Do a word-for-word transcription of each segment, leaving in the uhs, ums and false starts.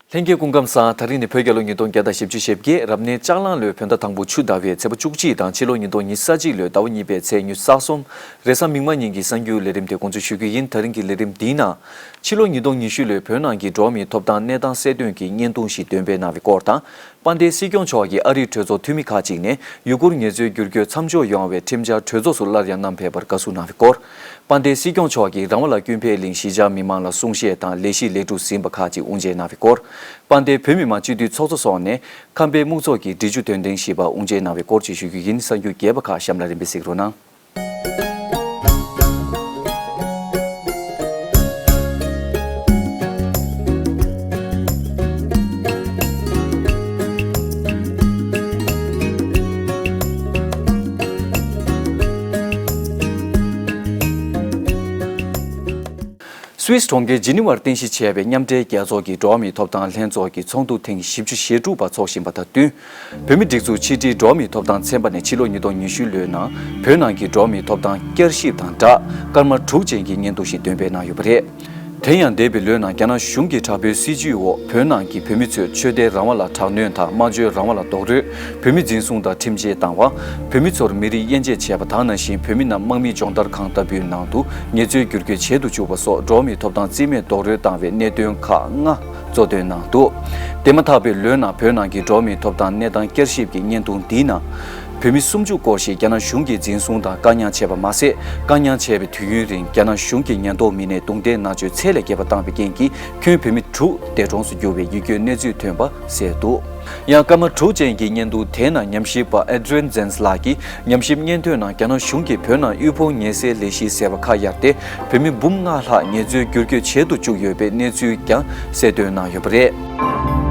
ལྷན་རྒྱས་སྐུ་ཁམས་བཟང་། ད་རིང་ནི་བོད་རྒྱལ་ལོ་ཉིས་སྟོང་བརྒྱ་དང་བཞི་བཅུ་ཞེ་བརྒྱད། རབ་གནས་ལྕགས་གླང་ལོའི་བོད་ཟླ་དང་པོ་ཆུ་ཟླ་བའི་ཚེས་པ་བཅུ་གཅིག་དང་ཕྱི་ལོ་ཉིས་སྟོང་ཉི་ཤུ་རྩ་གཅིག་ལོའི་ཟླ་བ་གཉིས་པའི་ཚེས་ཉི་ཤུ་རྩ་གསུམ། རེས་གཟའ་མིག་དམར་ཉིན་གྱི་གསར་འགྱུར་ལས་རིམ་དེ་འགོ་འཛུགས་ཞུ་རྒྱུ་ཡིན། ད་རིང་གི་ལས་རིམ་འདིའི་ནང་། ཕྱི་ལོ་ཉིས་སྟོང་ཉི་ཤུ་ལོའི་བོད་ནང་གི་འགྲོ་བ་མིའི་ཐོབ་ཐང་གནས་སྟངས་གསལ་སྟོན་གྱི་བརྙན་ཐུང་ཞིག་འདོན་སྤེལ་གནང་བའི་སྐོར་དང་། དཔལ་ལྡན་སྲིད་སྐྱོང་མཆོག་གིས་ཨ་རིའི་གྲོས་ཚོགས་འཐུས་མི་ཁག་ཅིག་ནས་ཡུ་གུར་ངལ་རྩོལ་བསྒྱུར་བཅོས་མཚམས་འཇོག་ཡོང་བའི་ཁྲིམས་འཆར་གྲོས་ཚོགས་སུ་སླར་ཡང་བསྣམས་ཕེབས་པར་དགའ་བསུ་གནང་བའི་སྐོར། དཔལ་ལྡན་སྲིད་སྐྱོང་མཆོག་གིས་རང་དབང་ལ་ཀུན་ཕན་གླིང་གཞིས་ཆགས་མི་མང་ལ་གསུང་བཤད་དང་ལས་གཞི་ལེགས་གྲུབ་ཟིན་པ་ཁག་ཅིག་དབུ་འབྱེད་གནང་བའི་སྐོར། དཔལ་ལྡན་བོད་མི་མང་སྤྱི་འཐུས་ཚོགས་གཙོ་མཆོག་ནས་ཁམས་པའི་སྨུག་ཚོགས་ཀྱི་འབྲི་ཆུ་འདོན་ཐེངས་བཞི་པ་དབུ་འབྱེད་གནང་བའི་སྐོར་བཅས་ཞུ་རྒྱུ་ཡིན། གསར་འགྱུར་རྒྱས་པ་ཁག་གཤམ་ལ་རིམ་པས་གཟིགས་རོགས་གནང་། སུད་སི་གྲོང་ཁྱེར་ཇི་ནི་ཝར་རྟེན་གཞི་བྱས་པའི་མཉམ་འབྲེལ་རྒྱལ་ཚོགས་ཀྱི་འགྲོ་བ་མིའི་ཐོབ་ཐང་ལྷན་ཚོགས་ཀྱི་ཚོགས་འདུ་ཐེངས་བཞི་བཅུ་ཞེ་དྲུག་པ་འཚོགས་བཞིན་པ་དང་བསྟུན། བོད་མིའི་སྒྲིག་འཛུགས་ཕྱི་དྲིལ་འགྲོ་བ་མིའི་ཐོབ་ཐང་ཚན་པ་ནས་ཕྱི་ལོ་ཉིས་སྟོང་ཉི་ཤུ་ལོའི་ནང་བོད་ནང་གི་འགྲོ་བ་མིའི་ཐོབ་ཐང་བསྐྱར་ཞིབ་དང་སྦྲགས་སྐར་མ་དྲུག་ཅན་གྱི་བརྙན་ཐུང་ཞིག་འདོན་སྤེལ་གནང་ཡོད་པ་རེད། དེ་ཡང་འདས་པའི་ལོའི་ནང་རྒྱ་ནག་གཞུང་གི་དྲག་པོའི་སྲིད་བྱུས་འོག་བོད་ནང་གི་བོད་མི་ཚོས་ཆོས་དད་རང་དབང་ལ་དྲག་གནོན་དང་སྨྲ་བརྗོད་རང་དབང་ལ་རྡོག་རོལ། བོད་མི་འཛིན་བཟུང་དང་ཁྲིམས་ཆད་བཏང་བ། བོད་མི་ཚོར་མི་རིགས་དབྱེ་འབྱེད་བྱས་པ་དང་ནང་བཞིན་བོད་མི་རྣམས་དམག་མིའི་སྦྱོང་བརྡར་ཁང་ལྟ་བུའི་ནང་དུ་ངལ་རྩོལ་བསྒྱུར་བཀོད་བྱེད་དུ་བཅུག་པ་སོགས་འགྲོ་བ་མིའི་ཐོབ་ཐང་རྩིས་མེད་རྡོག་རོལ་བཏང་བའི་གནད་དོན་ཁག་ལྔ་གཙོ་འདོན་གནང་འདུག་དེ་མ་ཐག་པའི་ལོའི་ནང་བོད་ནང་གི་འགྲོ་བ་མིའི་ཐོབ་ཐང་གནས་སྟངས་བསྐྱར་ཞིབ་ཀྱི་བརྙན་ཐུང་འདིའི་ནང་། བོད་མི་སུམ་ཅུ་སྐོར་ཞིག་རྒྱ་ནག་གཞུང་གིས་འཛིན་བཟུང་དང་བཀག་ཉར་བྱས་པ་མ་ཟད། བཀག་ཉར་བྱས་པའི་དུས་ཡུན་རིང་རྒྱ་ནག་གཞུང་གི་ཉེན་རྟོག་མི་སྣས་རྡུང་རྡེག་མནར་གཅོད་ཚད་ལས་བརྒལ་བ་བཏང་བའི་རྐྱེན་གྱིས་ཁྱོན་བོད་མི་དྲུག་འདས་གྲོངས་སུ་གྱུར་བའི་ཡིད་སྐྱོའི་གནས་ཚུལ་ཐོན་པ་གསལ་འདུག་ཡང་སྐར་མ་དྲུག་ཅན་གྱི་བརྙན་ཐུང་དེའི་ནང་ཉམས་ཞིབ་པ་ཨེ་ཌི་རན་ཛེན་སི་ལགས་ཀྱིས་ཉམས་ཞིབ་སྙན་ཐོའི་ནང་རྒྱ་ནག་གཞུང་གིས་བོད་ནང་དབུལ་ཕོངས་ངལ་སེལ་ལས་གཞི་ཟེར་བ་ཁག་གཡར་ཏེ། བོད་མི་འབུམ་ལྔ་ལྷག་ངལ་རྩོལ་བསྒྱུར་བཀོད་བྱེད་དུ་བཅུག་ཡོད་པའི་གནས་ཚུལ་ཀྱང་གསལ་སྟོན་གནང་ཡོད་པ་རེད།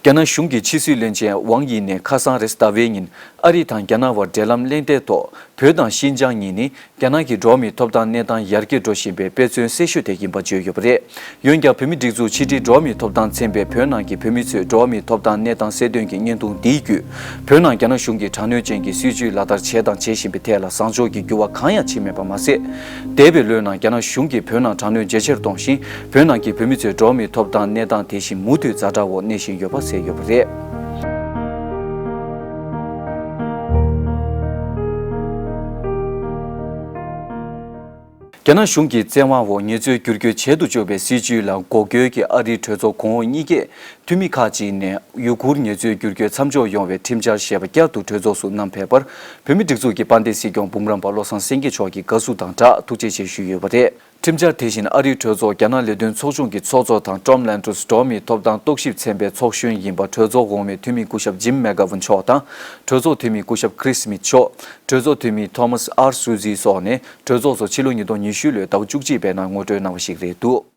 རྒྱ་ནག་གཞུང་གི་ཕྱི་སྲིད་བློན་ཆེན་ཝང་དབྱི་ནས་ཁ་སང་རེས་ཟླ་བའི་ཉིན་ཨ་རི་དང་རྒྱ་ནག་བར་འབྲེལ་ལམ་གླེང་སྟེགས་ཐོག་བོད་དང་ཤིན་ཅང་གཉིས་ནི་རྒྱ་ནག་གི་འགྲོ་བ་མིའི་ཐོབ་ཐང་གནས་སྟངས་ཡར་རྒྱས་འགྲོ་བཞིན་པའི་དཔེ་མཚོན་གསལ་ཤོས་དེ་ཡིན་པ་བརྗོད་ཡོད་པ་རེད། འོན་ཀྱང་བོད་མིའི་སྒྲིག་འཛུགས་ཕྱི་དྲིལ་འགྲོ་བ་མིའི་ཐོབ་ཐང་ཚན་པས་བོད་ནང་གི་བོད་མི་ཚོས་འགྲོ་བ་མིའི་ཐོབ་ཐང་གནས་སྟངས་གསལ་སྟོན་གྱི་བརྙན་ཐུང་འདིའི་བརྒྱུད། བོད་ནང་རྒྱ་ནག་གཞུང་གིས་དྲག་གནོན་ཅན་གྱི་སྲིད་བྱུས་ལག་བསྟར་བྱས་དང་བྱེད་བཞིན་པའི་ཐད་ལ་བཟང་ཕྱོགས་ཀྱི་འགྱུར་བ་གང་ཡང་ཕྱིན་མེད་པ་མ་ཟད། འདས་པའི་ལོའི་ནང་རྒྱ་ནག་གཞུང་གིས་བོད་ནང་དྲག་གནོན་ཇེ་ཆེར་གཏོང་ཞིང་། བོད་ནང་གི་བོད་མི་ཚོའི་འགྲོ་བ་མིའི་ཐོབ་ཐང་གནས་སྟངས་དེ་བཞིན་མུ་མཐུད་ཛ་དྲག་འོག་གནས་བཞིན་ཡོད་པ་གསལ་ཡོད་པ་རེད། རྒྱ་ནག་གཞུང་གི་བཙན་དབང་འོག་ངལ་རྩོལ་བསྒྱུར་བཀོད་བྱེད་དུ་བཅུག་པའི་སྲིད་བྱུས་ལ་འགོག་རྒོལ་གྱིས་ཨ་རིའི་གྲོས་ཚོགས་གོང་འོག་གཉིས་ཀས་འཐུས་མི་ཁག་ཅིག་ནས་ཡུ་གུར་ངལ་རྩོལ་བསྒྱུར་བཀོད་མཚམས་འཇོག་ཡོང་བའི་ཁྲིམས་འཆར་ཞེས་པ་བསྐྱར་དུ་གྲོས་ཚོགས་སུ་བསྣམས་ཕེབས་པར། བོད་མིའི་སྒྲིག་འཛུགས་ཀྱི་དཔལ་ལྡན་སྲིད་སྐྱོང་འབུམ་རམས་པ་བློ་བཟང་སེང་གེ་མཆོག་གིས་དགའ་བསུ་དང་སྦྲགས་ཐུགས་རྗེ་ཆེ་ཞུས་ཡོད་པ་རེད། ཁྲིམས་འཆར་དེ་བཞིན་ཨ་རིའི་གྲོས་ཚོགས་རྒྱ་ནག་ལས་དོན་ཚོགས་ཆུང་གི་ཚོགས་གཙོ་དང་ཊོམ་ལན་ཊུས་འགྲོ་བ་མིའི་ཐོབ་ཐང་རྟོག་ཞིབ་ཚན་པའི་ཚོགས་གཞོན་ཡིན་པ་གྲོས་ཚོགས་འོག་མའི་འཐུས་མི་སྐུ་ཞབས་ཇིམ་མེག་གྷ་ཝན་མཆོག་དང་། གྲོས་ཚོགས་འཐུས་མི་སྐུ་ཞབས་ཁྲིས་སྨིད་མཆོག་གྲོས་ཚོགས་འཐུས་མི་ཐོ་མཱས་ཨར་སུ་ཛི་སོགས་ནས་གྲོས་ཚོགས་སུ་ཕྱི་ལོ་ཉིས་སྟོང་ཉི་ཤུ་ལོའི་ཟླ་བ་བཅུ་གཅིག་པའི་ནང་ངོ་སྤྲོད་གནང་བ་ཞིག་རེད་འདུག་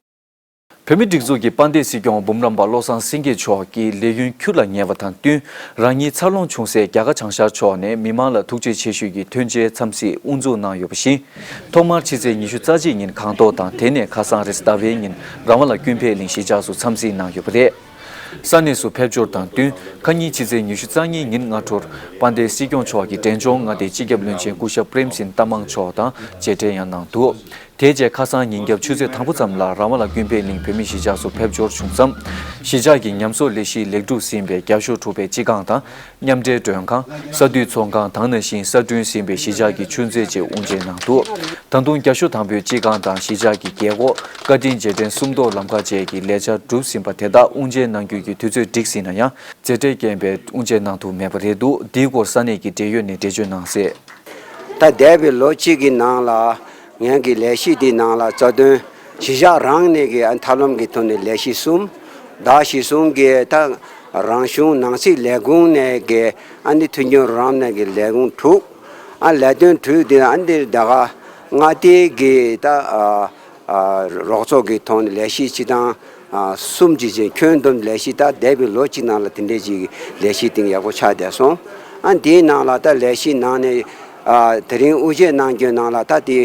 བོད་མིའི་སྒྲིག་འཛུགས་ཀྱི་དཔལ་ལྡན་སྲིད་སྐྱོང་འབུམ་རམས་པ་བློ་བཟང་སེང་གེ་མཆོག་གིས་ལས་ཡུན་ཁྱུར་ལ་ཉེ་བ་དང་བསྟུན། རང་ཉིད་འཚར་ལོངས་བྱུང་སའི་རྒྱ་གར་བྱང་ཤར་ཕྱོགས་ནས་མི་མང་ལ་ཐུགས་རྗེ་ཆེ་ཞུ་གི་མཐུན་རྐྱེན་འཚམས་གཟིགས་དབུ་འཛུགས་གནང་ཡོད་པ་བཞིན། ཐོག་མར་ཕྱི་ཚེས་ཉི་ཤུ་རྩ་གཅིག་ཉིན་སྒང་ཏོག་དང་། དེ་ནས་ཁ་སང་རེས་ཟླ་བའི་ཉིན་རང་དབང་ལ་ཀུན་ཕན་གླིང་གཞིས་ཆགས་སུ་འཚམས་གཟིགས་གནང་ཡོད་པ་རེད། ས་གནས་སུ་ཕེབས་འབྱོར་དང་བསྟུན། ཁ་ཉིན་ཕྱི་ཚེས་ཉི་ཤུ་རྩ་གཉིས་ཉིན་སྔ་དྲོར་དཔལ་ལྡན་སྲིད་སྐྱོང་མཆོག་གིས་འབྲས་ལྗོངས་མངའ་སྡེའི་སྤྱི་ཁྱབ་བློན་ཆེན་སྐུ་ཞབས་པྲེམ་སིང་ཏ་མང་མཆོག་དང་མཇལ་འཕྲད་ཡང་གནང་འདུག་དེ་རྗེས་ཁ་སང་ཉིན་རྒྱབ་ཆུ་ཚོད་དང་པོ་ཙམ་ལ་རང་དབང་ལ་ཀུན་ཕན་གླིང་བོད་མིའི་གཞིས་ཆགས་སུ་ཕེབས་འབྱོར་བྱུང་མཚམས། གཞིས་ཆགས་ཀྱི་ཉམས་གསོ་ལས་གཞི་ལེགས་གྲུབ་ཟིན་པའི་རྒྱབ་ཤོག་གྲུབ་པའི་སྤྱི་ཁང་དང་། མཉམ་འབྲེལ་མགྲོན་ཁང་། ས་འཐུས་ཚོང་ཁང་དང་ནང་བཞིན་གསར་སྐྲུན་ཟིན་པའི་གཞིས་ཆགས་ཀྱི་ཆུ་མཛོད་བཅས་དབུ་འབྱེད་གནང་འདུག་ད་དུང་རྒྱབ་ཤོག་དང་པོའི་སྤྱི་ཁང་དང་གཞིས་ཆགས་ཀྱི་རྒེད་འོག་བཀའ་དྲིན་རྗེས་དྲན་སུམ་མདོ་ལམ་ཁ་བཅས་ཀྱི་ལས་འཆར་གྲུབ་ཟིན་པ་དེ་དག་དབུ་འབྱེད་གནང་རྒྱུ་གི་དུས་ཚོད་འགྲིག་ཟིན་ན་ཡང་། མཛད་བྲེལ་རྐྱེན་པས་དབུ་འབྱེད་གནང་ཐུབ་མེད་པ་རེད་འདུག་འདིའི་སྐོར་ས་གནས་ཀྱི་འབྲེལ་ཡོད་ནས་འགྲེལ་བརྗོད་གནང་གསལ། ད་འདས་པའི་ལོ་གཅིག་གི་ནང་ལ་ངེད་ཀྱི་ལས་གཞི་འདིའི་ནང་ལ་རྩ་དོན་གཞིས་ཆགས་རང་ནས་ཀྱི་ཨ་ཐབས་ལམ་གྱི་ཐོག་ནས་ལས་གཞི་གསུམ། ད་གཞི་གསུམ་གྱི་ད་རང་གཞུང་ནང་སྲིད་ལས་ཁུངས་ནས་ཀྱི་ཨ་ནི་མཐུན་རྐྱེན་རོགས་རམ་ནས་ཀྱི་ལས་ཁུངས་དྲུག་ཨ་ལས་དོན་དྲུག་འདི་ཨ་འདིར་ད་ག་མངའ་སྡེ་གི་ད་ཨ་ཨ་རོགས་ཚོགས་ཀྱི་ཐོག་ནས་ལས་གཞི་སྤྱི་བཏང་ཨ་གསུམ་ཅིག་བྱས། ཁྱོན་བསྡོམས་ལས་གཞི་ད་འདས་པའི་ལོ་གཅིག་ནང་ལ་དེ་འདྲའི་ཅིག་ལས་གཞི་སྟེང་ཡག་པོ་ཆགས་བསྡད་སོང་། ཨ་འདིའི་ནང་ལ་ད་ལས་གཞི་ནང་ནས་ཨ་དེ་རིང་དབུ་འབྱེད་གནང་རྒྱུའི་ནང་ལ་ད་དེ་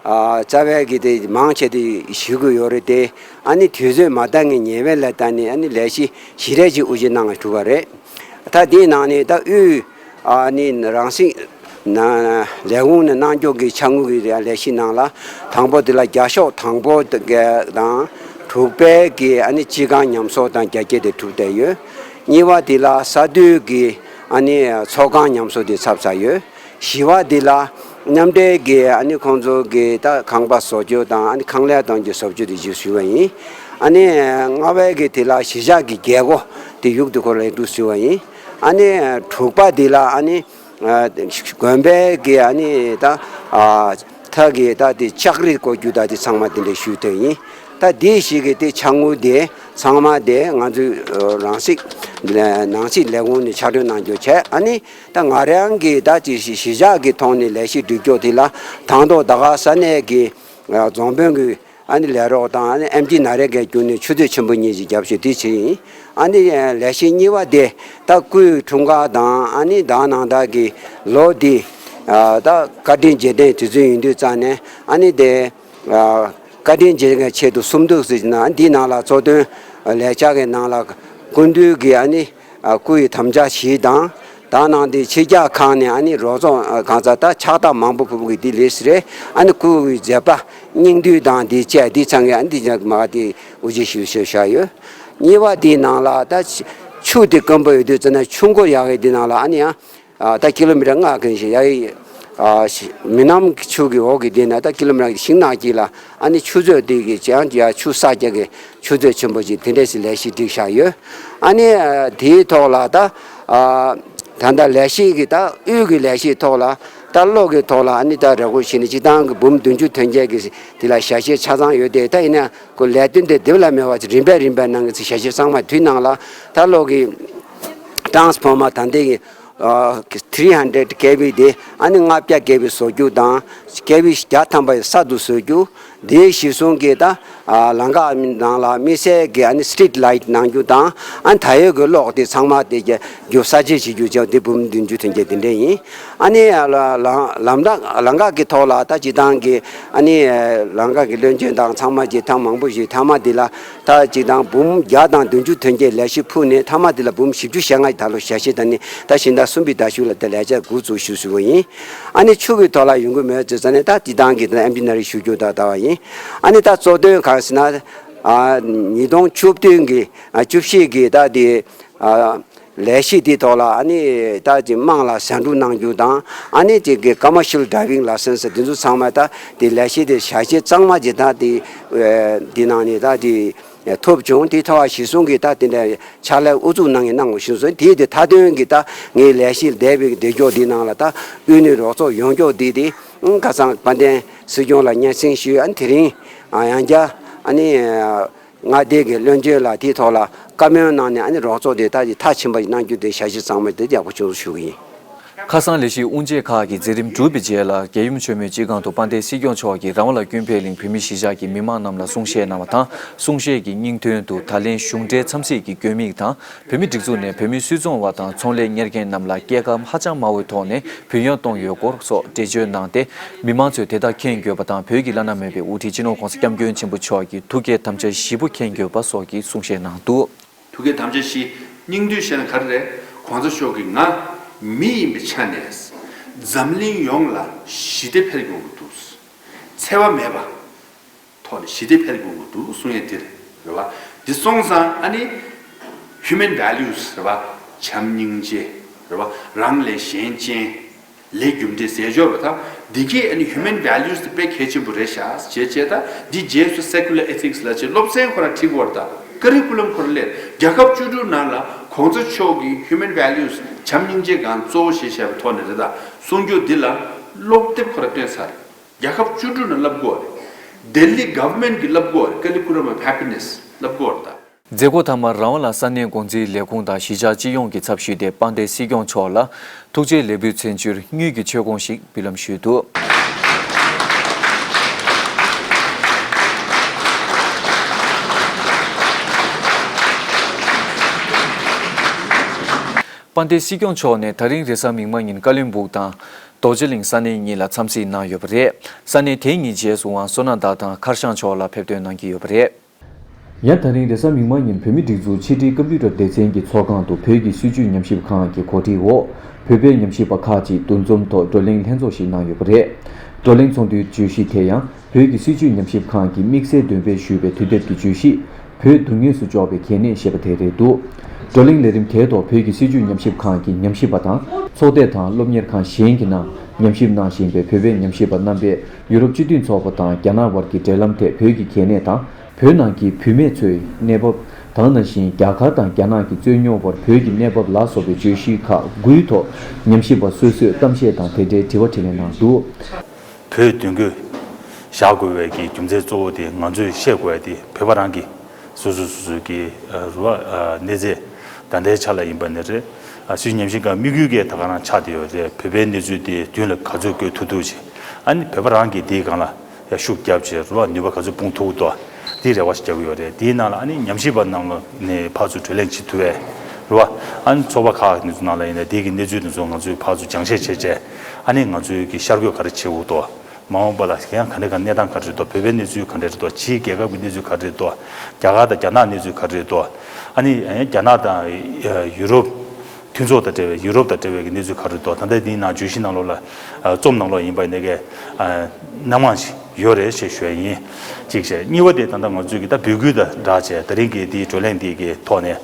ཨ་རྩ་བའི་གི་དེ་མང་ཆེ་དེ་ཞུ་དགོས་ཡོད་རེད་དེ། ཨ་ནི་དུས་ཚོད་མ་འདང་ངེས་ཉེ་བའི་ལ་ད་ནི་ཨ་ནི་ལས་གཞི་བཞི་རེ་ཅིག་དབུ་འབྱེད་གནང་བ་གྲུབ་པ་རེད། ད་དེའི་ནང་ནས་ད་དབུས་ཨ་ནི་རང་སྲིད་ ན་ལས་ཁུངས་ནས་གནང་སྐྱོང་གི་ཕྱག་དངུལ་གྱི་ལས་གཞི་ནང་ལ་དང་པོ་དེ་ལ་བརྒྱ་ཤོག་དང་པོ་དེ་དང་དྲུག་པའི་གི་ཨ་ནི་སྤྱི་ཁང་ཉམས་གསོ་དང་རྒྱ་སྐྱེད་དེ་གྲུབ་བསྡད་ཡོད། གཉིས་པ་དེ་ལ་ས་དུས་ཀྱི་ཨ་ནི་ཚོགས་ཁང་ཉམས་གསོ་དེ་ཚར་ཚར་ཡོད། བཞི་པ་འདི་ལ་མཉམ་འབྲེལ་གྱི་ཨ་ནི་ཁོང་ཚོ་གི་ད་ཁང་པ་བཟོ་རྒྱུ་དང་ཨ་ནི་ཁང་ལས་གཏོང་རྒྱུ་བཟོ་རྒྱུ་དེ་ཞུ་ཞུ་བ་ཡིན། ཨ་ནི་ལྔ་པའི་གི་དེ་ལ་གཞིས་ཆགས་ཀྱི་རྒྱལ་སྒོ་དེ་ཡུག་དེ་ཁོ་ལ་འདུག་ཞུ་བ་ཡིན། ཨ་ནི་དྲུག་པ་འདི་ལ་ཨ་ནི་དགོན་པའི་གི་ཨ་ནི་ད་ཐག་གི་ད་དེ་ལྕགས་རི་བཀོད་རྒྱུ་ད་དེ་ཚང་མ་དེ་འདྲ་ཞུ་དོན་ཡིན། ད་དེ་ཞིག་གི་དེ་ཕྱག་དངུལ་དེ་ཚང་མ་དེ་ང་ཚོའི་རང་སྲིད་ནང་སྲིད་ལས་ཁུངས་ནས་ཕྱག་སྦྲེལ་གནང་རྒྱུ་བྱས། ཨ་ནི་ད་ང་རང་གི་ད་ཅི་ཞིག་གཞིས་ཆགས་ཀྱི་ཐོག་ནས་ལས་གཞི་སྒྲིག་སྐྱོར་དེ་ལ་དང་ཐོག་ད་ག་ས་གནས་ཀྱི་རྫོང་དཔོན་གྱི་ཨ་ནི་ལས་རོགས་དང་ཨ་ནི་ཨེམ་ཆི་ན་རེ་གའི་བརྒྱུད་ནས་ཆུ་ཚོད་ཆེན་པོ་གཉིས་ཀྱི་རྒྱབ་ཤོག་དེ་བྱས་ཡིན། ཨ་ནི་ལས་གཞི་གཉིས་པ་དེ་ད་སྐུའི་འཁྲུངས་སྐར་དང་ཨ་ནི་ད་ནང་ད་གི་ལོ་འདི་ད་བཀའ་དྲིན་རྗེས་དྲན་དུས་ཚོད་ཡིན་དུས་ཙང་ནས་ཨ་ནི་དེ། བཀའ་དྲིན་རྗེས་དྲན་ཆེད་དུ་སུམ་མདོ་ཟེར་ན་འདིའི་ནང་ལ་གཙོ་དོན་ལས་འཆར་གྱི་ནང་ལ་སྐུ་མདུན་གྱི་ཨ་ནི་སྐུ་ཡི་དམ་བཅའ་བཞི་དང་ད་ནང་དེ་ཕྱི་རྒྱལ་ཁག་ནས་ཨ་ནི་རོགས་ཚོགས་གང་ཚ་ད་ཕྱག་རྟགས་མང་པོ་ཕུལ་གྱི་འདི་ལས་རེད། ཨ་ནི་སྐུ་ཡི་མཛད་པ་སྙིང་བསྡུས་དང་འདི་བཅས་འདི་ཚང་གི་ཨ་ནི་འདི་མ་དེ་དབུ་འབྱེད་ཞུ་ཞུ་བཞག་ཡོད། གཉིས་པ་འདིའི་ནང་ལ་ད་ཆུ་དེ་དཀོན་པོ་ཡོད་དུས་ཙམ་ན་ཆུ་འགོ་ཡག་གི་འདི་ནང་ལ་ཨ་ནི་ཡང་། ད་ཀི་ལོ་མི་ཊར་ལྔ་ཀན་ཞིག་ཡ་ཡི་མི་ནམ་ཆུ་གི་འོག་གི་དེ་ན་ད་ཀི་ལོ་མི་ཊར་ཤིང་ནགས་དཀྱིལ་ལ་ཨ་ནི་ཆུ་མཛོད་དེ་གི་ཅང་ཡ་ཆུ་ས་རྒྱ་གི་ཆུ་མཛོད་ཆེན་པོ་ཅིག་དེ་འདྲས་སི་ལས་གཞི་སྒྲིག་བཞག་ཡོད། ཨ་ནི་དེའི་ཐོག་ལ་ད་ད་ལྟ་ལས་གཞི་གི་ད་དབུས་ཀྱི་ལས་གཞིའི་ཐོག་ལ་ད་གློག་གི་ཐོག་ལ་ཨ་ནི་ད་རེ་སྐུལ་བྱས་ནས་སྤྱི་བཏང་གི་འབུམ་བདུན་ཅུ་ཐོན་རྒྱལ་གི་དེ་ལ་ཞལ་བཞེས་ཆ་ཚང་ཡོད་དེ། ད་ཡིན་ན་ཁོ་ལས་དོན་དེ་དེབ་ལ་མེད་པ་ཅིག་རིམ་པས་རིམ་པས་གནང་གི་ཚེ་ཞལ་བཞེས་ཚང་མ་དུས་ནང་ལ་ད་གློག་གི་ཊ་རན་སི་ཕོར་མར་ད་ལྟའི་གི three hundred K V དེ་ཨ་ནི་ལྔ་བརྒྱ་K V བཟོ་རྒྱུ་དང་K V བརྒྱ་ཐམ་པ་ཡི་གསར་དུ་བཟོ་རྒྱུ། དེའི་གཞི་བཟུང་གི་ད་ལམ་ཁ་ནང་ལ་དམིགས་བསལ་གྱི་ཨ་ནི་སི་ཊི་རིཊ་ལའི་ཊི་གནང་རྒྱུ་དང་ཨ་ནི་ད་ཡོད་ཀྱི་གློག་དེ་ཚང་མ་དེ་རྒྱུ་གསར་བརྗེ་བྱེད་རྒྱུ་བྱས་དེ་འབུམ་བདུན་ཅུ་ཐོན་རྒྱུ་དེ་འདྲ་ཡིན། ཨ་ནི་ལམ་ལམ་ལམ་ཁ་གི་ཐོག་ལ་ད་སྤྱི་བཏང་གི་ཨ་ནི་ལམ་ཁ་གི་བློན་ཆེན་དང་ཚང་མ་གྱི་ཐེངས་མང་པོ་ཞིག་ཐ་མ་དེ་ལ། ད་གཅིག་དང་འབུམ་བརྒྱ་དང་བདུན་ཅུ་ཐོན་རྒྱུའི་ལས་གཞི་ཕུལ་ནས་ཐ་མ་དེ་ལ་འབུམ་བཞི་བཅུ་ཞེ་ལྔ་ད་ལོ་ཞལ་བཞེས་དང་ནི་ད་ཕྱི་ཟླ་གསུམ་པའི་ཟླ་མཇུག་ལ་དེ་ལས་འཆར་འགོ་བཙུགས་ཞུ་ཞུ་བ་ཡིན། ཨ་ནི་ཆུ་གི་ཐོག་ལ་ཡོང་གི་མེད་ཟེར་ཙང་ནས་ད་དེ་དང་གི་ད་ཨེམ་ཆི་ན་རེ་ཞུ་རྒྱུ་ད་ད་བ་ཡིན། ཨ་ནི་ད་གཙོ་དོན་གང་ཟེར་ན་ཉིས་སྟོང་བཅུ་བདུན་གི་བཅུ་བཞི་གི་ད་དེ། ལས་གཞི་དེའི་ཐོག་ལ་ཨ་ནི་ད་ཅིག་དམངས་ལ་ཟ་འབྲུ་གནང་རྒྱུ་དང་ཨ་ནི་ཅིག་གི་commercial driving license དེ་ཚོ་ཚང་མ་ད་དེ་ལས་གཞི་དེ་ཞལ་བཞེས་གཙང་མ་ཅིག་ད་དེ་དེ་ནང་ནས་ད་དེ་ཐོབ་བྱུང་། དེ་ཐོག་གཞི་བཟུང་གི་ད་དེ་འདྲ་ཕྱག་ལས་ཨུ་ཚུགས་གནང་གི་གནང་དགོས་ཞུ་སོང་། དེ་དེ་མཐའ་དོན་གི་ད་ངའི་ལས་གཞི་འདས་པའི་འདས་སྐྱོར་དེ་ནང་ལ་ད་དབུས་ནས་རོགས་ཚོགས་ཡོང་སྐྱོར་དེ་དེ་ཁ་སང་དཔལ་ལྡན་སྲིད་སྐྱོང་ལ་སྙན་སེང་ཞུས། ཨ་ནི་དེ་རིང་ཡང་བསྐྱར་ཨ་ནི། མངའ་སྡེ་གི་བློན་ཆེན་ལ་དེའི་ཐོག་ལ་བཀའ་མོལ་གནང་ནས་ཨ་ནི་རོགས་ཚོགས་དེ་ད་ཅིག་མཐའ་ཕྱིན་པ་ཞིག་གནང་རྒྱུ་དེ་ཞལ་བཞེས་གཙང་མ་དེ་ཡག་པོ་བྱུང་ཞུ་གི་ཡིན། ཁ་སང་ལས་གཞི་དབུ་འབྱེད་ཁག་གི་མཛད་རིམ་གྲུབ་པའི་རྗེས་ལ་རྒྱལ་ཡུམ་ཆེན་མོའི་སྤྱི་ཁང་དུ་དཔལ་ལྡན་སྲིད་སྐྱོང་མཆོག་གིས་རང་དབང་ལ་ཀུན་ཕན་གླིང་བོད་མི་གཞིས་ཆགས་ཀྱི་མི་མང་རྣམས་ལ་གསུང་བཤད་གནང་བ་དང་། གསུང་བཤད་ཀྱི་སྙིང་དོན་དུ་ད་ལན་གཞུང་འབྲེལ་འཚམས་གཟིགས་ཀྱི་དགོས་དམིགས་དང་། བོད་མི་སྒྲིག་འཛུགས་ནས་བོད་མི་སུད་ཚོང་བ་དང་ཚོང་ལས་གཉེར་མཁན་རྣམས་ལ་སྐྱེད་ཀ་ཧ་ཅང་དམའ་བོའི་ཐོག་ནས་ཕན་ཡོན་གཏོང་ཡོད་སྐོར་སོགས་འགྲེལ་བརྗོད་གནང་སྟེ། མི་མང་ཚོས་དེ་དག་མཁྱེན་དགོས་པ་དང་། བོད་ཀྱི་བླ་ན་མེད་པའི་དབུ་ཁྲིད་སྤྱི་ནོར་༸གོང་ས་༸སྐྱབས་མགོན་ཆེན་པོ་མཆོག་གི་ཐུགས་བསྐྱེད་དམ་བཅའ་བཞི་པོ་མཁྱེན་དགོས་པ་སོགས་ཀྱི་གསུང་བཤད་གནང་འདུག། ཐུགས་བསྐྱེད་དམ་བཅའ་བཞི་སྙིང་བསྡུས་བཤད་ན་ག་རེ་རེད། ༸གོང་ས་མཆོག་གིས་ང་མི་ཡིན་པའི་ཆ་ནས་འཛམ་གླིང་ཡོངས་ལ་ཞི་བདེ་འཕེལ་དགོས་ཀྱི་འདུག། འཚེ་བ་མེད་པ། ཐོག་ནས་ཞི་བདེ་འཕེལ་དགོས་ཀྱི་འདུག་གསུང་ཡས་འདིར་རེད་བ། འདི་སོང་ཙང་ཨ་ནི་human values རེད་བ། བྱམས་སྙིང་རྗེ་རེད་བ། རང་ལས་གཞན་གཅེས། ལས་རྒྱུ་འབྲས་ཟས་སྦྱོར་བ་དང་འདི་གས་ཨ་ནི་human values དེ་དཔེ་གལ་ཆེན་པོ་རེད་ཤག་བྱས་བྱས་ད་འདི་རྗེས་སུ་secular ethics ལ་བྱས་སློབ་ཚན་ཁོ་རང་ཁྲིད་དགོས་རེད། ད་curriculum ཁོ་རང་ལས་རྒྱལ་ཁབ་བཅུ་དྲུག་ནང་ལ་༸གོང་ས་མཆོག་གི་human values བྱམས་སྙིང་རྗེ་སྒང་གཙོ་བོ་ཞེས་བྱ་བའི་ཐོག་ནས་རེད། ད་གསུང་རྒྱུ་འདི་ལ་སློབ་དེབ་ཁོ་རང་བཏོན་ཚར། རྒྱལ་ཁབ་བཅུ་དྲུག་ནང་བསླབ་དགོས་རེད། ལྡི་ལི་government གིས་བསླབ་དགོས་རེད། Curriculum of Happiness བསླབ་དགོས་རེད་ད། མཛད་སྒོ་མཐའ་མར་རང་དབང་ལ་ས་གནས་འགོ་འཛིན་ལས་ཁུངས་དང་གཞིས་ཆགས་སྤྱི་ཡོངས་ཀྱི་ཚབ་ཞུས་ཏེ་དཔལ་ལྡན་སྲིད་སྐྱོང་མཆོག་ལ་ཐུགས་རྗེ་ལེགས་འབུལ་མཚོན་ཕྱིར་དངུལ་གྱི་མཆོད་ཀོང་ཞིག་འབུལ་ལམ་ཞུས་འདུག། དཔལ་ལྡན་སྲིད་སྐྱོང་མཆོག་ནས་ད་རིང་རེས་གཟའ་མིག་དམར་ཉིན་ཀ་བློན་སྦུག་དང་རྡོ་རྗེ་གླིང་ས་གནས་གཉིས་ལ་འཚམས་གཟིགས་གནང་ཡོད་པ་རེད། ས་གནས་དེ་གཉིས་རྗེས་སུ་ཝང་བསོད་ནམས་དར་དང་མཁར་ཤང་ཕྱོགས་ལ་ཕེབས་ཐོན་གནང་གི་ཡོད་པ་རེད། ཡང་ད་རིང་རེས་གཟའ་མིག་དམར་ཉིན་བོད་མིའི་སྒྲིག་འཛུགས་ཕྱི་དྲིལ་ཀམ་པུ་ཊར་སྡེ་ཚན་གྱི་ཚོགས་ཁང་དུ་བོད་ཀྱི་སྲིད་བྱུས་ཉམས་ཞིབ་ཁང་གི་གོ་སྒྲིག་འོག་བོད་པའི་ཉམས་ཞིབ་པ་ཁག་ཅིག་འདུ་འཛོམས་ཐོག་བགྲོ་གླེང་ལྷན་ཚོགས་ཤིག་གནང་ཡོད་པ་རེད། བགྲོ་གླེང་ཚོགས་འདུའི་བརྗོད་གཞི་དེ་ཡང་བོད་ཀྱི་སྲིད་བྱུས་ཉམས་ཞིབ་ཁང་གིས་དམིགས་བསལ་འདོན་སྤེལ་ཞུས་པའི་དུས་དེབ་ཀྱི་བརྗོད་གཞི། བོད་སྡུག་བསྔལ་སུ་འཇོག་པའི་གལ་གནད་ཞེས་པ་དེ་རེད་འདུག་བགྲོ་གླེང་ལས་རིམ་དེའི་ཐོག་བོད་ཀྱི་སྲིད་བྱུས་ཉམས་ཞིབ་ཁང་གི་ཉམས་ཞིབ་པ་དང་། ཚོགས་སྡེ་དང་སློབ་གཉེར་ཁང་གཞན་གྱི་ནང་ཉམས་ཞིབ་གནང་བཞིན་པའི་བོད་པའི་ཉམས་ཞིབ་པ་རྣམ་པས་ཡུ་རོབ་སྤྱི་མཐུན་ཚོགས་པ་དང་རྒྱ་ནག་བར་གྱི་འབྲེལ་ལམ་ཐད་བོད་ཀྱི་གལ་གནད་དང་། བོད་ནང་གི་བུད་མེད་ཚོའི་གནས་བབ། ད་ག་ནང་བཞིན་རྒྱ་གར་དང་རྒྱ་ནག་གི་རྩོད་རྙོག་བར་བོད་ཀྱི་གནས་བབ་ལ་སོགས་པའི་བརྗོད་གཞི་ཁག་དགུའི་ཐོག་ཉམས་ཞིབ་པ་སོ་སོས་གཏམ་བཤད་དང་དེ་འབྲེལ་དྲི་བ་དྲིས་ལན་གནང་འདུག་བོད་དོན་ཀུན་བཞག་དགོས་པའི་གི་རྒྱུ་མཚན་གཙོ་བོ་དེ་ང་ཚོས་ཤེས་དགོས་ཡ་དེ་བོད་པ་རང་གི་སོ་སོ་སོ་སོའི་གི་རུ་བ་གནས་ཚད་ད་ལྟའི་ཆ་ལ་ཡིན་པ་ནི་རེད། སྲིད་ཉམས་ཞིབ་ཁང་དམིགས་ཡུལ་གྱི་ད་ག་རང་ཆགས་བསྡད་ཡོད་རེད། བོད་པའི་གནས་ཚུལ་དེ་མདུན་ལ་ག་ཚོད་བཀོད་ཐུབ་ཐུབ་བྱས། ཨ་ནི་བོད་པ་རང་གིས་དེའི་སྒང་ལ་ཡ་ཤུགས་བརྒྱབ་བྱས་རུ་བ་ནུས་པ་ག་ཚོད་སྤུངས་ཐུབ་ཐུབ་དེའི་རེ་བ་ཞིག་རྒྱག་གི་ཡོད་རེད། དེའི་ནང་ལ་ཨ་ནི་ཉམས་ཞིབ་པ་རྣམས་ལ་ནས་ཕར་ཚུར་བགྲོ་གླེང་བྱེད་ཐུབ་པས་རུ་བ། ཨ་ནི་ཚོགས་པ་ཁག་དེ་ཚོ་ནང་ལ་ཡིན་ན་དེའི་གི་གནས་ཚུལ་དེ་ཚོ་ང་ཚོས་ཕར་ཚུར་སྦྱང་བཤད་བྱས་བྱས། ཨ་ནི་ང་ཚོའི་གི་ཤར་བསྐྱོད་ག་རེ་བྱེད་དགོས་འདུག་མ་འོངས་པ་ལ་ཡང་ག་འདྲ་ག་གནས་སྟངས་ག་རེ་རེད་འདུག་བོད་པའི་གནས་ཚུལ་ག་འདྲ་རེད་འདུག་ཕྱིའི་རྒྱལ་ཁབ་ཀྱི་གནས་ཚུལ་ག་རེ་རེད་འདུག་རྒྱ་གར་དང་རྒྱ་ནག་གནས་ཚུལ་ག་རེ་རེད་འདུག་ཨ་ནི་རྒྱ་ནག་དང་ཡུ་རོབ་མཐུན་ཚོགས་དང་འབྲེལ་བའི་ཡུ་རོབ་དང་འབྲེལ་བའི་གནས་ཚུལ་ག་རེ་རེད་འདུག་ད་ལྟ་འདིའི་ནང་བརྗོད་གཞི་ནང་ལོགས་ལ་རྩོམ་ནང་ལོགས་ཡིན་པ་ཡིན་ནའི་གི་སྣང་མང་ཞིག་ཡོད་རེད་ཞེས་ཞུ་ཡ་ཡིན། གཅིག་བྱས། གཉིས་པ་དེ་ད་ལྟ་ང་ཚོས་གི་ད་འབོད་སྐུལ་དང་སྦྲགས་བྱས་ད་རིང་གི་འདིའི་བགྲོ་གླེང་འདི་གི་ཐོག་ནས་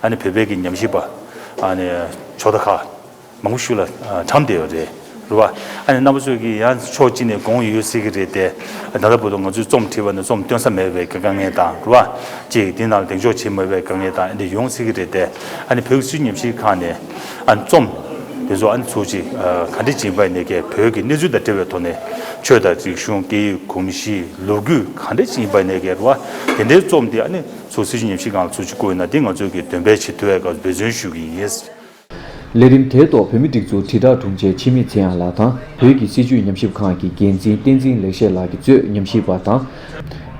ཨ་ནི་བོད་པའི་གི་ཉམས་ཞིབ་པ་ཨ་ནི་ཕྱོགས་མཐའ་ཁག་མང་པོ་ཞིག་ལ་ཨ་འཁྲམ་བསྡད་ཡོད་རེད། རེད་བ། ཨ་ནི་རྣམ་པ་ཚོས་ཀྱིས་ཡང་ཕྱོགས་གཅིག་ནས་དགོངས་ཡོད་སྲིད་ཀྱི་རེད་དེ། ད་ལྟ་བར་དུ་ང་ཚོས་རྩོམ་བྲིས་པ་ནས་རྩོམ་སྟོན་ས་མེད་པའི་དཀའ་ངལ་དང་། རེད་བ། གཅིག་དེ་ནང་ལ་གདེང་འཇོག་བྱེད་མེད་པའི་དཀའ་ངལ་དང་འདི་ཡོང་སྲིད་ཀྱི་རེད་དེ། ཨ་ནི་བོད་ཀྱི་སྲིད་བྱུས་ཉམས་ཞིབ་ཁང་ནས་ཨ་ནི་རྩོམ་དེ་ཚོ་ཨ་ནི་ཚུར་གཅིག་ག་འདྲ་ཅིག་ཡིན་པ་ཡིན་ནའི་གི་བོད་ཀྱི་གནས་ཚུལ་དང་འབྲེལ་བའི་ཐོག་ནས་ཆོས་དང་རིག་གཞུང་སྐད་ཡིག་གོམས་གཤིས་ལོ་རྒྱུས་ག་འདྲ་ཅིག་ཡིན་པ་ཡིན་ནའི་གི། རེད་བ། དེ་འདྲའི་རྩོམ་དེ་ཨ་ནི་ཚུར་སྲིད་བྱུས་ཉམས་ཞིབ་ཁང་ལ་ཚུར་གཅིག་བསྐུར་ཡོད་ན་དེ་ང་ཚོས་ཀྱི་འདོན་སྤེལ་བྱེད་ཐུབ་པའི་སྐབས་འབད་བརྩོན་ཞུ་གི་ཡིན། ལས་རིམ་དེའི་ཐོག་བོད་མིའི་སྒྲིག་འཛུགས་དྲིལ་བསྒྲགས་དྲུང་ཆེ་འཆི་མེད་ཚེ་དབྱངས་ལགས་དང་། བོད་ཀྱི་སྲིད་བྱུས་ཉམས་ཞིབ་ཁང་གི་འགན་འཛིན་བསྟན་འཛིན་ལེགས་བཤད་ལགས་ཀྱིས་གཙོས་ཉམས་ཞིབ་པ་དང་།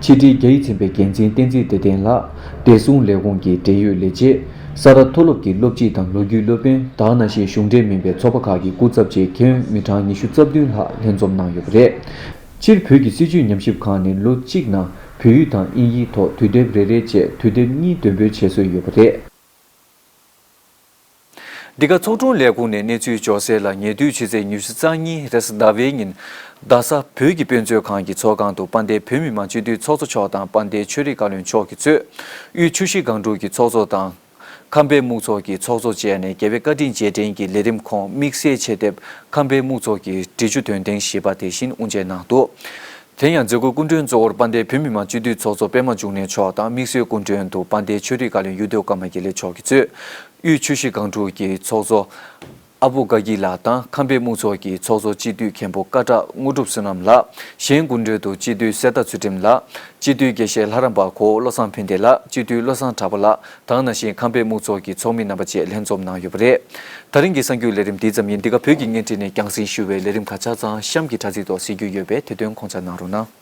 ཕྱི་དྲིལ་རྒྱ་ཡིག་ཚན་པའི་འགན་འཛིན་བསྟན་འཛིན་བདེ་ལྡན་ལགས། བདེ་སྲུང་ལས་ཁུངས་ཀྱི་འབྲེལ་ཡོད་ལས་བྱེད། ས་རཱ་མཐོ་སློབ་ཀྱི་སློབ་སྤྱི་དང་ལོ་རྒྱུས་སློབ་དཔོན་དང་། ནང་བཞིན་གཞུང་འབྲེལ་མིན་པའི་ཚོགས་པ་ཁག་གི་སྐུ་ཚབ་བཅས་མཁན་མི་གྲངས་ཉི་ཤུ་རྩ་བདུན་ལྷག་ལྷན་འཛོམས་གནང་ཡོད་པ་རེད། སྤྱིར་བོད་ཀྱི་སྲིད་བྱུས་ཉམས་ཞིབ་ཁང་ནི་ལོ་གཅིག་ནང་བོད་ཡིག་དང་དབྱིན་ཡིག་ཐོག་དུས་དེབ་རེ་རེ་བཅས་དུས་དེབ་གཉིས་འདོན་སྤེལ་བྱེད་སྲོལ་ཡོད་པ་རེད། འདི་ག་ཚོགས་དྲུང་ལས་ཁུངས་ནས་གནས་ཚུལ་འབྱོར་གསལ་ལ། ཉེ་དུས་ཕྱི་ཚེས་ཉི་ཤུ་རྩ་གཉིས་རེས་གཟའ་ཟླ་བའི་ཉིན་རྡ་ས་བོད་ཀྱི་དཔེ་མཛོད་ཁང་གི་ཚོགས་ཁང་དུ་དཔལ་ལྡན་བོད་མི་མང་སྤྱི་འཐུས་ཚོགས་གཙོ་མཆོག་དང་དཔལ་ལྡན་ཆོས་རིག་བཀའ་བློན་མཆོག་གིས་གཙོས་དབུས་ཆུ་བཞི་སྒང་དྲུག་གི་ཚོགས་གཙོ་དང་། ཁམས་པའི་སྨུག་ཚོགས་ཀྱི་ཚོགས་གཙོ་བཅས་ནས་རྒྱལ་བའི་བཀའ་དྲིན་རྗེས་དྲན་གྱི་ལས་རིམ་ཁོངས་དམིགས་བསལ་ཆེད་དེབ་ཁམས་པའི་སྨུག་ཚོགས་ཀྱི་འབྲི་ཆུ་འདོན་ཐེངས་བཞི་པ་དེ་བཞིན་དབུ་འབྱེད་གནང་འདུག་དེ་ཡང་མཛད་སྒོའི་སྐུ་མགྲོན་གཙོ་བོར་དཔལ་ལྡན་བོད་མི་མང་སྤྱི་འཐུས་ཚོགས་གཙོ་པད་མ་འབྱུང་གནས་མཆོག་དང་། དམིགས་བསལ་སྐུ་མགྲོན་དུ་དཔལ་ལྡན་ཆོས་རིག་བཀའ་བློན་གཡུ་ཐོག་ཀརྨ་དགེ་ལེགས་མཆོག་གིས་གཙོས་དབུས་ཆུ་བཞི་སྒང་དྲུག་གི་ཚོགས་གཙོ་ཨ་བུ་དགའ་སྐྱིད་ལགས་དང་། ཁམས་པའི་སྨུག་ཚོགས་ཀྱི་ཚོགས་གཙོ་སྤྱི་འཐུས་མཁན་པོ་ཀ་བྲག་དངོས་གྲུབ་བསོད་ནམས་ལགས། གཞན་སྐུ་མགྲོན་དུ་སྤྱི་འཐུས་གསེར་རྟ་ཚུལ་ཁྲིམས་ལགས། སྤྱི་འཐུས་དགེ་བཤེས་ལྷ་རམས་པ་གོ་བློ་བཟང་ཕན་བདེ་ལགས། སྤྱི་འཐུས་བློ་བཟང་གྲགས་པ་ལགས་དང་། ནང་བཞིན་ཁམས་པའི་སྨུག་ཚོགས་ཀྱི་ཚོགས་མི་རྣམ་པ་བཅས་ལྷན་འཛོམས་གནང་ཡོད་པ་རེད། ད་རིང་གི་གསར་འགྱུར་ལས་རིམ་འདི་ཙམ་ཡིན། འདི་ག་བོད་ཀྱི་བརྙན་འཕྲིན་ནས་རྒྱང་སྲིང་ཞུ་བའི་ལས་རིམ་ཁག་ཆ་ཚང་གཤམ་གྱི་དྲ་ཚིགས་ཐོག་གཟིགས་རྒྱུ་ཡོད་པས་དེ་དོན་ཁོང་ཆ་གནང་རོགས་གནང་།